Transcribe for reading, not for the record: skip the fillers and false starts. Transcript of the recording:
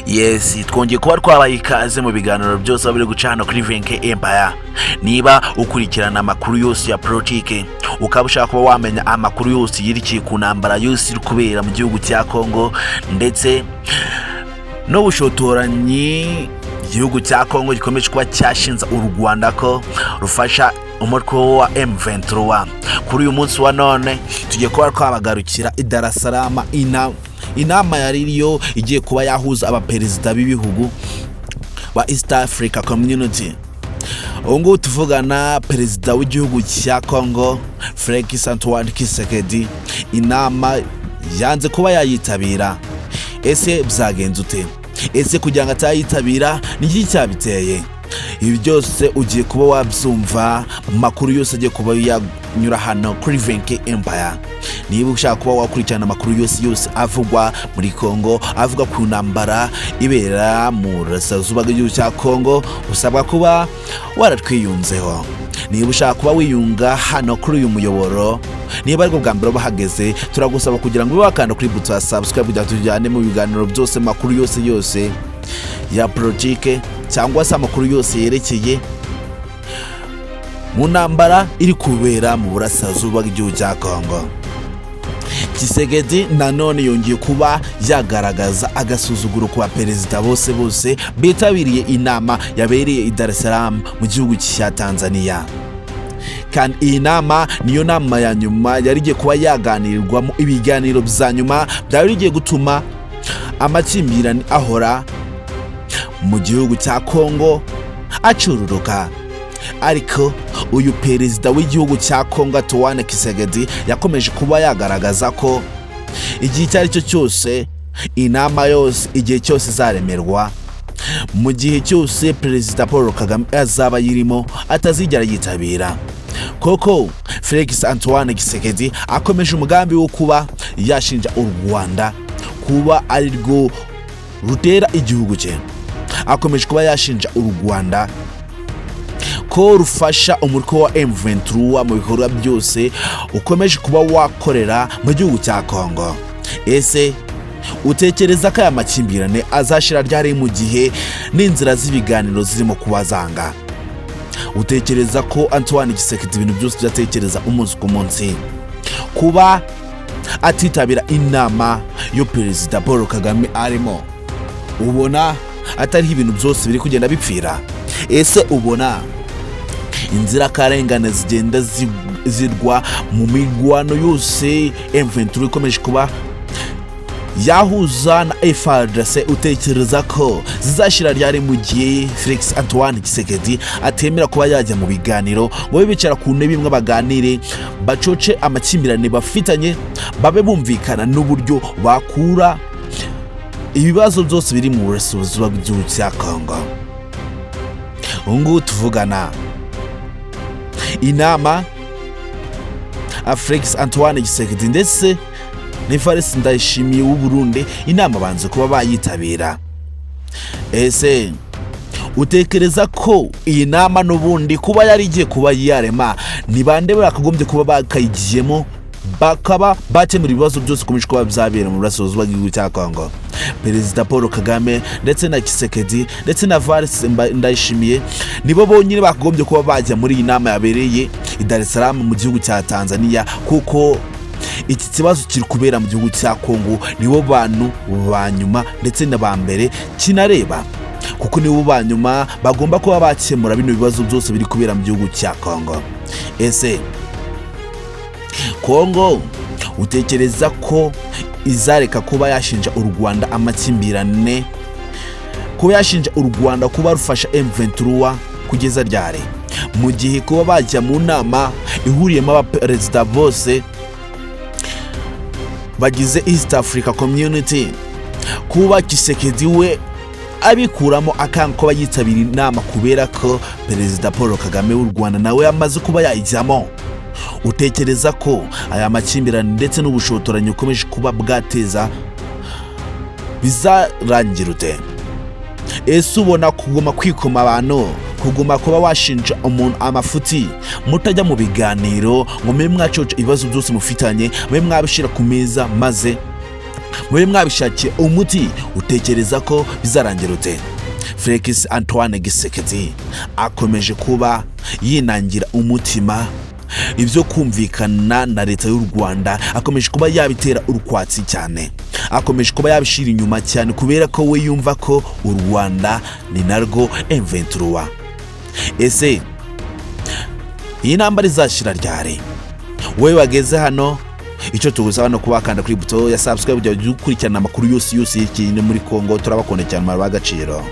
Yes, twongeye kuba twabaye ikaze mu biganiro byose biri guca hano kuri Venke Empire. Niba ukurikirana amakuru yose ya politike, ukaba ushaka kuba wamenya amakuru yose yerekeye ku ntambara yose iri kubera mu gihugu cya Kongo ndetse n'ubushotoranyi igihugu cya Kongo gikomeje kuba cyashinza u Rwanda ko rufasha umutwe wa M23, kuri uyu munsi wa none tugiye kuba twabagarukira i Dar es Salaam. Inama yari iriyo igiye kuba yahuza abaperezida b'ibihugu ba East Africa Community. Ubu ngubu tuvugana, perezida w'igihugu cya Congo Felix Antoine Tshisekedi inama yanze kuba yayitabira. Ese byagenze ute? Ese kugira ngo atayitabira ni iki cyabiteye? Ibi byose ugiye kuba wabyumva mu makuru yose agiye kuba yanyura hano kuri Venke Empire. Niba ushaka kuba wakurikirana amakuru yose yose avugwa muri Congo, avuga ku ntambara ibera mu burasirazuba bw'igihugu cya Congo, usabwa kuba waratwiyunzeho. Niba ushaka kuba wiyunga hano kuri uyu muyoboro, niba aribwo bwa mbere bahageze, turagusaba kugira ngo ube wakanda kuri buto ya subscribe kugira ngo tujyane mu biganiro byose, makuru yose yose ya politike cyangwa se amakuru yose yerekeye mu ntambara iri kubera mu burasirazuba bw'igihugu cya Congo. Tshisekedi nanone yongeye kuba yagaragaza agasuzuguro ku baperezida bose bose bitabiriye inama yabereye i Dar es Salaam mu gihugu cya Tanzania. Kandi iyi nama niyo nama ya nyuma yari igiye kuba yaganirwamo ibiganiro bya nyuma byari bigiye gutuma amakimbirane ahora mu gihugu cya Kongo acururuka. Ariko uyu perezida w'igihugu cya Kongo Antoine Tshisekedi yakomeje kuba yagaragaza ko igihe icyo ari cyo cyose, inama yose, igihe cyose izaremerwa, mu gihe cyose Perezida Paul Kagame azaba ayirimo, atazigera yitabira. Koko Felix Antoine Tshisekedi akomeje umugambi wo kuba yashinja u Rwanda kuba ari rwo rutera igihugu cye. Akomeje kuba yashinja u Rwanda ko rufasha umutwe wa M23 mu bikorwa byose ukomeje kuba wakorera mu gihugu cya Congo. Ese utekereza ko aya makimbirane azashira ryari, mu gihe n'inzira z'ibiganiro zirimo kuba zanga? Utekereza ko Antoine Tshisekedi ibintu byose byatekereza umunsi ku munsi, kuba atitabira inama yo Perezida Paul Kagame arimo, ubona atariho ibintu byose biri kugenda bipfira? Ese ubona inzirakarengane zigenda zirwa mu mirwano yose M23 ikomeje kuba yahuza na FARDC, utekereza ko zizashira ryari, mu gihe Felix Antoine Tshisekedi atemera kuba yajya mu biganiro ngo babe bicara ku ntebe imwe, baganire, bacoce amakimbirane bafitanye, babe bumvikana n'uburyo bakura ibibazo byose biri mu burasirazuba bw'igihugu cya Congo? Ubu ngubu tuvugana, inama Felix Antoine Tshisekedi ndetse na Evariste Ndayishimiye w'u Burundi, inama banze kuba bayitabira. Ese utekereza ko iyi nama n'ubundi kuba yari igiye kuba yarema, ni bande bakagombye kuba bakayigiyemo, bakaba bakemura ibibazo byose bikomeje kuba byabera mu burasirazuba bw'igihugu cya Congo? Perezida Paul Kagame ndetse na Tshisekedi ndetse na Evariste Ndayishimiye nibo bonyine bakagombye kuba bajya muri iyi nama yabereye i Dar es Salaam mu gihugu cya Tanzania, kuko iki kibazo kiri kubera mu gihugu cya Kongo nibo bantu ba nyuma ndetse na ba mbere kinareba, kuko nibo ba nyuma bagomba kuba bakemura bino bibazo byose biri kubera mu gihugu cya Kongo. Ese Kongo utekereza ko izareka kuba yashinja u Rwanda amakimbirane, kuba yashinja u Rwanda kuba rufasha M23 kugeza ryari, mu gihe kuba bajya mu nama ihuriyemo abaperezida bose bagize East Africa Community, kuba Tshisekedi we abikuramo akanga kuba yitabira inama kubera ko Perezida Paul Kagame w'u Rwanda nawe yamaze kuba yayijyamo? Utekereza ko aya makimbirane ndetse n'ubushotoranyi ukomeje kuba bwateza bizarangira ute? Ese ubona kuguma kwikoma abantu, kuguma kuba washinja umuntu amafuti, mutajya mu biganiro ngo mube mwacoca ibibazo byose mufitanye, mube mwabishyira ku meza maze Mube mwabishakiye umuti. Utekereza ko bizarangira ute? Felix Antoine Tshisekedi akomeje kuba yinangira umutima. Ibyo kumvikana na leta y'u Rwanda akomeje kuba yabitera urwatsi cyane, akomeje kuba yabishyira inyuma cyane, kubera ko we yumva ko u Rwanda ni narwo M23. Ese iyi ntambara izashira ryari? Wowe wageze hano, icyo tugusaba no kuba wakanda kuri buto ya subscribe kugira ngo ujye ukurikirana amakuru yose yose y'ikintu muri Congo. Turabakunda cyane, murabaha agaciro.